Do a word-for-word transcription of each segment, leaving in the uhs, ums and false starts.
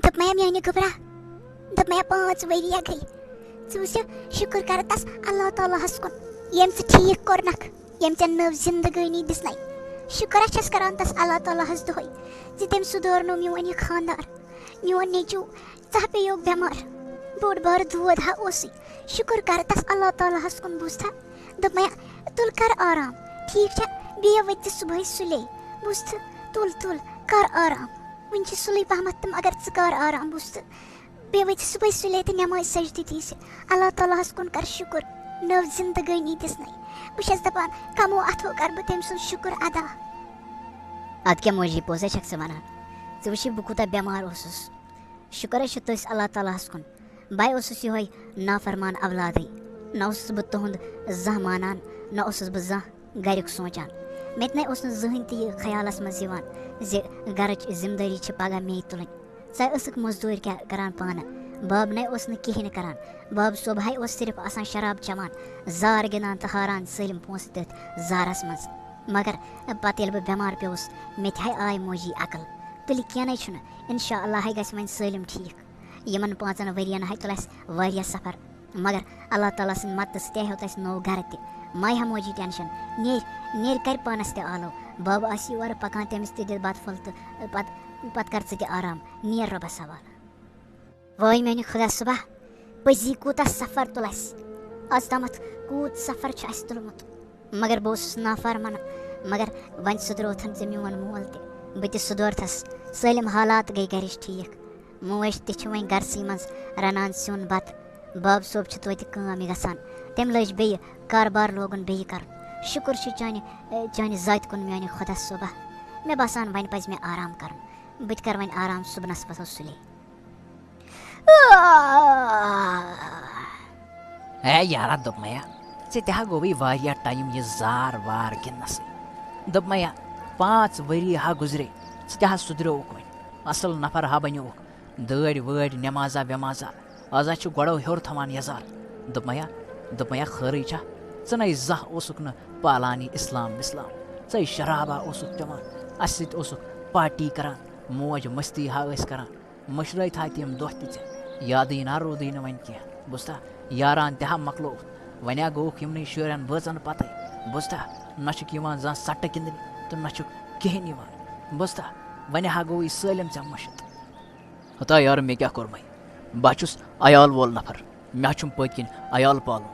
دوٚپ مےٚ، میٛانہِ گوٚبرا، دوٚپ مےٚ، پانٛژھ ؤری گٔے۔ ژٕ وٕچھ، شُکُر کَر تَس اللہ تعالیٰ ہَس کُن، ییٚمۍ ژٕ ٹھیٖک کوٚرنَکھ، ییٚمۍ ژےٚ نٔو زِندگٲنی دِژنَے۔ شُکُر ہا چھَس کَران تَس اللہ تعالیٰ ہَس دۄہَے زِ تٔمۍ سُدھورنو میون یہِ خانٛدار، میون نیٚچوٗ۔ ژاہ پیٚیوکھ بٮ۪مار، بوٚڑ بارٕ دود ہا اوسُے۔ شُکُر کَر تَس اللہ تعالیٰ ہَس کُن، بوٗزتھا؟ دوٚپ مےٚ، تُل کَر آرام، ٹھیٖک چھا؟ بیٚیہِ وٲتۍ ژٕ صُبحٲے سُلے، بوٗزتھٕ؟ تُل، تُل، کَر آرام۔ وٕنہِ چھِ سُلٕے پَہمَتھ تہٕ مگر ژٕ کَر آرام، بوٗزتھٕ؟ بیٚیہِ وٲتۍ ژٕ صُبحٲے سُلے تہٕ نٮ۪مازِ سجدٕ دی زِ۔ اللہ تعالیٰ ہَس کُن کَر شُکُر، نٔو زِندگٲنی دِژنَے۔ بہٕ چھَس دَپان، کَمو اَتھو کَرٕ بہٕ تٔمۍ سُنٛد شُکُر ادا۔ اَدٕ کیٛاہ موجی، پوٚز ہا چھَکھ ژٕ وَنان؟ ژٕ وٕچھی بہٕ کوٗتاہ بٮ۪مار اوسُس۔ شُکُر حظ چھُ تٔتھۍ اللہ تعالیٰ ہَس کُن۔ بہٕ اوسُس یِہوٚے نافرمان اولادٕے۔ نہ اوسُس بہٕ تُہُنٛد زانٛہہ مانان، نہ اوسُس بہٕ زانٛہہ گَریُک سونٛچان۔ مےٚ تہِ نَے اوس نہٕ زٕہٕنۍ تہِ یہِ خیالَس منٛز یِوان زِ گَرٕچ ذِمہٕ دٲری چھِ پَگاہ مے تُلٕنۍ۔ ژٕ ٲسٕکھ مٔزدوٗرۍ کیٛاہ کَران پانہٕ؟ بَب نَے اوس نہٕ کِہیٖنۍ کَران۔ بَب صٲب ہَے اوس صرف آسان شراب چٮ۪وان، زار گِنٛدان تہٕ ہاران سٲلِم پونٛسہٕ تٔتھۍ زارَس منٛز۔ مگر پَتہٕ ییٚلہِ بہٕ بٮ۪مار پیوٚوُس، مےٚ تہِ ہَے آے موجی عقل۔ تُلہِ کینٛہہ نَے چھُنہٕ، اِنشاء اللہ ہَے گژھِ وۄنۍ سٲلِم ٹھیٖک۔ یِمن پانٛژن ؤرین ہَے تُلہِ اَسہِ واریاہ سفر، مگر اللہ تعالیٰ سٕنٛدِ مدتہٕ سۭتۍ ہیوٚت اَسہِ نوٚو گرٕ تہِ۔ مہ ہےٚ موجی ٹینشن، نیرِ، نیرِ کرِ پانس تہِ آلو۔ بَب آسہِ یورٕ پکان، تٔمِس تہِ دِتھ بتہٕ پھوٚل تہٕ پتہٕ، پتہٕ کر ژٕ تہِ آرام۔ نیر رۄبس حوالہٕ۔ وٲے میانہِ خۄدا صٲبا، پٔزی کوٗتاہ سفر تُل اَسہِ۔ از تامتھ کوٗت سفر چھُ اَسہِ تُلمُت۔ مگر بہٕ اوسُس نافرمان۔ مگر وۄنۍ سُدروتھن ژےٚ میون مول تہِ۔ بہٕ تہِ سُدورتھس۔ سٲلِم حالات گٔے گرِچ ٹھیٖک۔ موج تہِ چھِ وۄنۍ گرسٕے منٛز رنان سیُن بتہٕ۔ باب صٲب چھُ توتہِ کٲم یہِ گژھان۔ تٔمۍ لٲج بیٚیہِ کاربار، لوگُن بیٚیہِ کرُن۔ شُکُر چھُ چانہِ، چانہِ ذاتہِ کُن میانہِ خۄدا صٲبا۔ مےٚ باسان وۄنۍ پزِ مےٚ آرام کرُن۔ بہٕ تہِ کرٕ وۄنۍ آرام صُبنس پتہٕ سُلے۔ اے یارا، دوٚپمَے ہا، ژےٚ تہِ ہا گوٚوُے واریاہ ٹایم یہِ زار وار گِنٛدنَسٕے۔ دوٚپمَے ہا، پانٛژھ ؤری ہا گُزرے، ژٕ تہِ ہا سُدریووُکھ وۄنۍ۔ اَصٕل نفر ہا بَنیووُکھ۔ دٲڑۍ وٲڑۍ، نٮ۪مازا وٮ۪مازا۔ آز ہا چھُ گۄڈَو ہیوٚر تھاوان یَزار۔ دوٚپمَے ہا، دوٚپمَے ہا، خٲرٕے چھا؟ ژٕ نَے زانٛہہ اوسُکھ نہٕ پالان یہِ اِسلام وِسلام۔ ژَے شرابا اوسُکھ چٮ۪وان، اَسہِ سۭتۍ اوسُکھ پارٹی کَران، موج مستی ہا ٲسۍ کَران۔ مٔشرٲے تھایہِ تِم دۄہ تہِ ژےٚ۔ یادٕے نا روٗدٕے نہٕ وۄنۍ کینٛہہ۔ بوٗزتھا؟ یاران تہِ ہا مۄکلووُتھ۔ وۄنۍ ہا گوٚوُکھ یِمنٕے شُرٮ۪ن بٲژَن پَتَے۔ بوٗزتھا؟ نہ چھُکھ یِوان زانٛہہ سَٹہٕ گِنٛدنہِ تہٕ نہ چھُکھ کِہیٖنۍ یِوان۔ بوٗزتھا؟ وۄنۍ ہا گوٚوُے سٲلِم ژےٚ مٔشِتھ۔ ہتا یارٕ، مےٚ کیٛاہ کوٚرمَے؟ بہٕ ہا چھُس عیال وول نفر۔ مےٚ ہا چھُم پٔتۍ کِنۍ عیال پالُن۔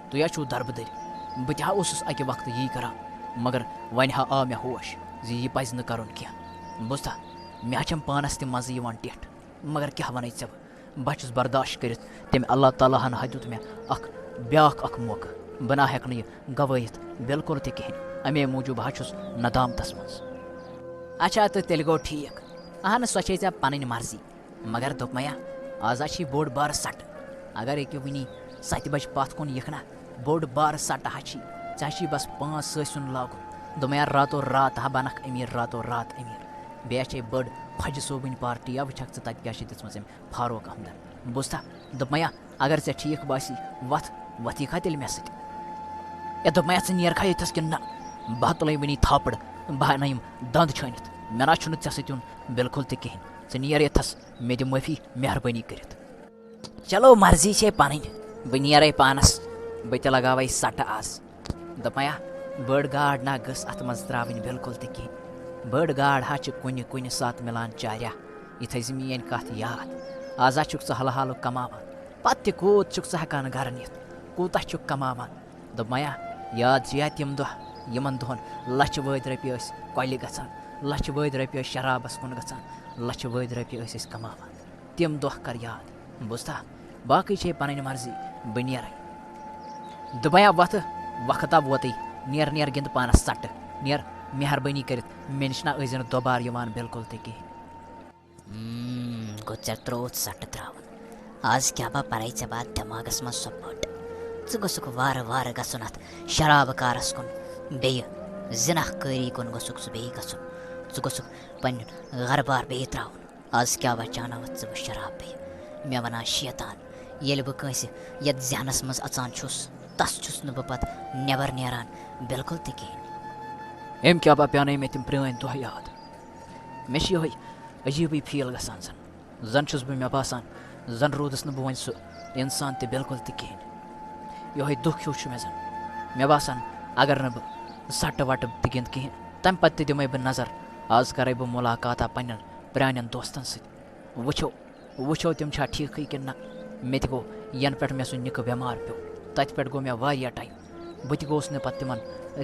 تُہۍ ہا چھُو دربٕدٔرۍ۔ بہٕ تہِ ہا اوسُس اَکہِ وقتہٕ یی کران، مگر وۄنۍ ہا آو مےٚ ہوش زِ یہِ پَزِ نہٕ کرُن کینٛہہ۔ بوٗزتھا؟ مےٚ ہا چھَم پانَس تہِ منٛزٕ یِوان ٹٮ۪ٹھ، مگر کیٛاہ وَنَے ژےٚ بہٕ؟ بہٕ ہا چھُس برداشت کٔرِتھ۔ تٔمۍ اللہ تعالیٰ ہَن ہا دیُت مےٚ اَکھ بیٛاکھ اَکھ موقعہٕ۔ بہٕ نہ ہٮ۪کہٕ نہٕ یہِ گوٲیِتھ بِلکُل تہِ کِہیٖنۍ۔ اَمے موٗجوٗب ہا چھُس ندامتَس منٛز۔ اچھا، تہٕ تیٚلہِ گوٚو ٹھیٖک۔ اہن، سۄ چھے ژےٚ پَنٕنۍ مرضی۔ مگر دوٚپمَے ہا، آز ہا چھی بوٚڑ بارٕ سَٹہٕ۔ اگر ییٚکیٛاہ وٕنی سَتہِ بجہِ پَتھ کُن یِکھ نا، بوٚڑ بارٕ سَٹہٕ ہا چھی۔ ژےٚ ہا چھی بس پانٛژھ سۭتۍ سیُن لاگُن۔ دوٚپمَے ہا، راتو رات ہا بنکھ أمیٖر، راتو رات أمیٖر۔ بیٚیہِ ہا چھے بٔڑ خۄجہِ صٲبٕنۍ پارٹی، یا وٕچھکھ ژٕ تَتہِ کیٛاہ چھِ دِژمٕژ أمۍ فاروق احمدن۔ بوٗزتھا؟ دوٚپمَے ہا، اگر ژےٚ ٹھیٖک باسی، وۄتھ، وۄتھ یِکھا تیٚلہِ مےٚ سۭتۍ۔ اے، دوٚپمَے ہا، ژٕ نیرکھا ییٚتھَس کِنہٕ نہ؟ بہٕ ہا تُلَے وٕنی تھاپڑ، بہٕ ہا اَنہٕ یِم دَنٛد چھٲنِتھ۔ مےٚ نہ چھُنہٕ ژےٚ سۭتۍ یُن بِلکُل تہِ کِہیٖنۍ۔ ژٕ نیر ییٚتھَس، مےٚ دِ معٲفی، مہربٲنی کٔرِتھ۔ چلو، مرضی چھے پَنٕنۍ، بہٕ نیرَے پانَس، بہٕ تہِ لگاوَے سَٹہٕ آز۔ دوٚپمَے ہا، بٔڑ گاڈ نہ گٔژھ اَتھ منٛز ترٛاوٕنۍ بِلکُل تہِ کِہیٖنۍ۔ بٔڑ گاڈ ہا چھِ کُنہِ کُنہِ ساتہٕ مِلان چاریا۔ یہِ تھٲیزِ میٛٲنۍ کَتھ یاد۔ آز ہا چھُکھ ژٕ حلحالُک کماوان، پَتہٕ تہِ کوٗت چھُکھ ژٕ ہٮ۪کان گَرٕ نِتھ؟ کوٗتاہ چھُکھ کماوان؟ دوٚپمَے ہا، یاد چھِیا تِم دۄہ، یِمَن دۄہَن لَچھِ وٲدۍ رۄپیہِ ٲسۍ کۄلہِ گژھان، لَچھِ وٲدۍ رۄپیہِ ٲسۍ شرابَس کُن گژھان، لَچھِ وٲدۍ رۄپیہِ ٲسۍ أسۍ کماوان۔ تِم دۄہ کر یاد، بوٗزتھا؟ باقٕے چھے پنٕنۍ مرضی، بہٕ نیرے۔ دوٚپمَے ہا، وۄتھٕ، وقت آو ووتٕے، نیر، نیر گِنٛد پانس سٹہٕ، نیر، مہربٲنی کٔرِتھ، مےٚ نِش نہ ٲسۍ زِ نہٕ دوبارٕ یِوان بِلکُل تہِ کِہیٖنۍ۔ ہم، گوٚو ژےٚ ترٛووُتھ سٹہٕ ترٛاوُن۔ از کیٛاہ با پرے ژےٚ با دٮ۪ماغس منٛز سۄ پٔٹ؟ ژٕ گوٚژھُکھ وارٕ وارٕ گژھُن اتھ شرابہٕ کارس کُن، بیٚیہِ زِناہ کٲری کُن گوٚژھُکھ ژٕ بیٚیہِ گژھُن۔ ژٕ گوٚژھُکھ پنُن گرٕ بار بیٚیہِ ترٛاوُن۔ از کیٛاہ وچاناوتھ ژٕ بہٕ شراب بیٚیہِ؟ مےٚ ونان شیطان، ییٚلہِ بہٕ کٲنٛسہِ یتھ ذہنس منٛز اژان چھُس، تس چھُس نہٕ بہٕ پتہٕ نٮ۪بر نیران بِلکُل تہِ کِہیٖنۍ۔ أمۍ کیٛاہ با پیٛانٲے مےٚ تِم پرٛٲنۍ دۄہ یاد؟ مےٚ چھِ یِہوٚے عجیٖبٕے فیٖل گژھان زن۔ زن چھُس بہٕ، مےٚ باسان، زن روٗدُس نہٕ بہٕ وۄنۍ سُہ انسان تہِ بالکل تہِ کِہیٖنۍ۔ یِہوٚے دُکھ ہیوٗ چھُ مےٚ زن۔ مےٚ باسان، اگر نہٕ بہٕ سٹہٕ وٹہٕ تہِ گِنٛدٕ کِہیٖنۍ، تمہِ پتہٕ تہِ دِمے بہٕ نظر۔ آز کرے بہٕ ملاقاتہ پننٮ۪ن پرٛانٮ۪ن دوستن سۭتۍ۔ وٕچھو، وٕچھو تِم چھا ٹھیٖکھٕے کِنہٕ نہ۔ مےٚ تہِ گوٚو، ینہٕ پٮ۪ٹھ مےٚ سُہ نِکہٕ بٮ۪مار پیوٚو، تتہِ پٮ۪ٹھ گوٚو مےٚ واریاہ ٹایم۔ بہٕ تہِ گوٚوُس نہٕ پتہٕ تِمن،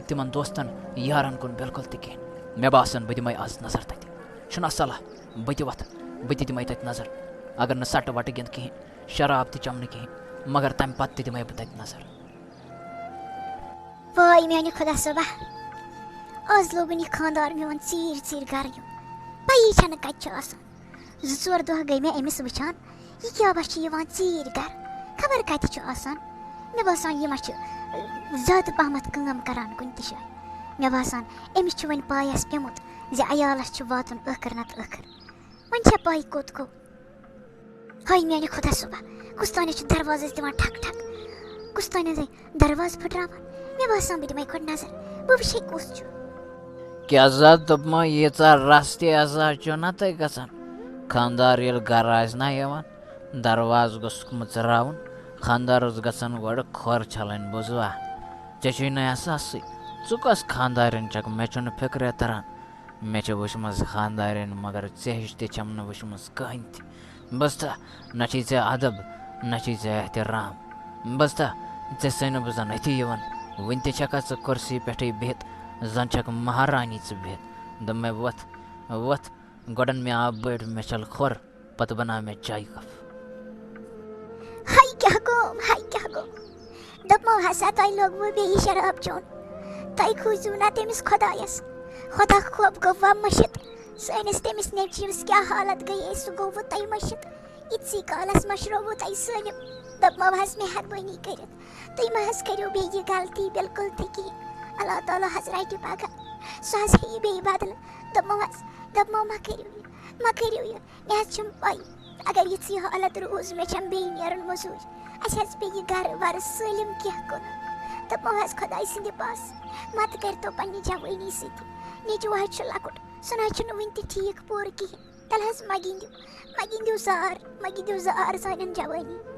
تِمن دوستن، یارن کُن بالکل تہِ کِہیٖنۍ۔ مےٚ باسان، بہٕ دِمے آز نظر تتہِ۔ چھُنہ صلاح، بہٕ تہِ وۄتھٕ، بہٕ تہِ دِمے تتہِ نظر۔ اگر نہٕ سٹہٕ وٹہٕ گِنٛدٕ کِہیٖنۍ، شراب تہِ چمہٕ نہٕ کِہیٖنۍ، مگر تمہِ پتہٕ تہِ دِمے بہٕ تتہِ نظر۔ واے میانہِ خۄدا صٲبا، آز لوگُن یہِ خانٛدار میون ژیٖرۍ ژیٖرۍ گرٕ یُن۔ پَیی چھَنہٕ کَتہِ چھُ آسان۔ زٕ ژور دۄہ گٔے مےٚ أمِس وٕچھان، یہِ کیٛاہ بہ چھُ یِوان ژیٖرۍ گرٕ، خبر کَتہِ چھُ آسان۔ مےٚ باسان، یہِ ما چھُ زیادٕ پَہمَتھ کٲم کران کُنہِ تہِ جایہِ۔ مےٚ باسان، أمِس چھُ وۄنۍ پایَس پیوٚمُت زِ عیالَس چھُ واتُن ٲخٕر نَتہٕ ٲخٕر۔ وۄنۍ چھےٚ پَے کوٚت گوٚو۔ ہاے میانہِ خۄدا صٲبا، کُس تانۍ چھُ دروازس دِوان ٹھک ٹھک، کُس تانۍ دروازٕ پھٕٹراوان۔ مےٚ باسان، بہٕ دِمے گۄڈٕ نظر، بہٕ وٕچھے کُس چھُ۔ کیٛاہ زا دوٚپمو، ییٖژاہ رژھ تہِ عزا چھُ نہ تۄہہِ گژھان؟ خانٛدار ییٚلہِ گرٕ آسہِ نہ یِوان، دروازٕ گوٚژھ مٕژراوُن۔ خانٛدارس گژھن گۄڈٕ کھۄر چھلٕنۍ، بوٗزوا؟ ژےٚ چھُے نہٕ احساسٕے۔ ژٕ کۄس خانٛدارِنۍ چھکھ، مےٚ چھُنہٕ فِکرے تران۔ مےٚ چھِ وٕچھمٕژ خانٛدارِنۍ، مگر ژےٚ ہِش تہِ چھَم نہٕ وٕچھمٕژ کٕہٕنۍ تہِ۔ بوٗزتھا، نہ چھے ژےٚ ادب، نہ چھے ژےٚ احترام۔ بوٗزتھا، ژےٚ سۭتۍ نہٕ بہٕ زَن أتھی یِوان۔ وٕنہِ تہِ چھَکھا ژٕ کُرسی پٮ۪ٹھٕے بِہِتھ، زَن چھَکھ مہارانی ژٕ بِہِتھ۔ دوٚپمَے، وۄتھ، وۄتھ، گۄڈَن مےٚ آب بٔڑۍ، مےٚ چھَل کھۄر، پَتہٕ بَناو مےٚ چایہِ کپ۔ ہاے کیٛاہ گوٚو، ہاے کیٛاہ گوٚو؟ دوٚپمو ہسا، تۄہہِ لوگوٕ بیٚیہِ شراب چیوٚن۔ تۄہہِ کھوٗژِو نا تٔمِس خۄدایَس۔ خۄدا خوف گوٚو وۄنۍ مٔشِتھ۔ سٲنِس تٔمِس نیٚچوِس کیٛاہ حالت گٔیے، سُہ گوٚوٕ تۄہہِ مٔشِتھ۔ یِتسٕے کالَس مٔشرووٕ تۄہہِ سٲلِم۔ دوٚپمو حظ، مہربٲنی کٔرِتھ، تُہۍ مہ حظ کٔرِو بیٚیہِ یہِ غلطی بِلکُل تہِ کِہیٖنۍ۔ اللہ تعالیٰ حظ رَٹہِ پَگاہ۔ سُہ حظ ہیٚیہِ بیٚیہِ بدلہٕ۔ دوٚپمو حظ، دوٚپمو، مہ کٔرِو یہِ، مہ کٔرِو یہِ۔ مےٚ حظ چھَم پَے، اگر یِژھٕے حالت روٗز، مےٚ چھَم بیٚیہِ نیرُن موٚزوٗرۍ۔ اَسہِ حظ پیٚیہِ یہِ گَرٕ وَرٕ سٲلِم کینٛہہ کٕنُن۔ دوٚپمو حظ، خۄداے سٕنٛدِ پاسہٕ، مَتہٕ کٔرۍتو پنٛنہِ جوٲنی سۭتۍ۔ نیٚچوٗ حظ چھُ لۄکُٹ، سُہ نہ حظ چھُنہٕ وٕنہِ تہِ ٹھیٖک پوٗرٕ کِہیٖنۍ۔ تَلہٕ حظ مہ گِنٛدِو، مہ گِنٛدِو زار، مہ گِنٛدِو زار سانٮ۪ن جوٲنی۔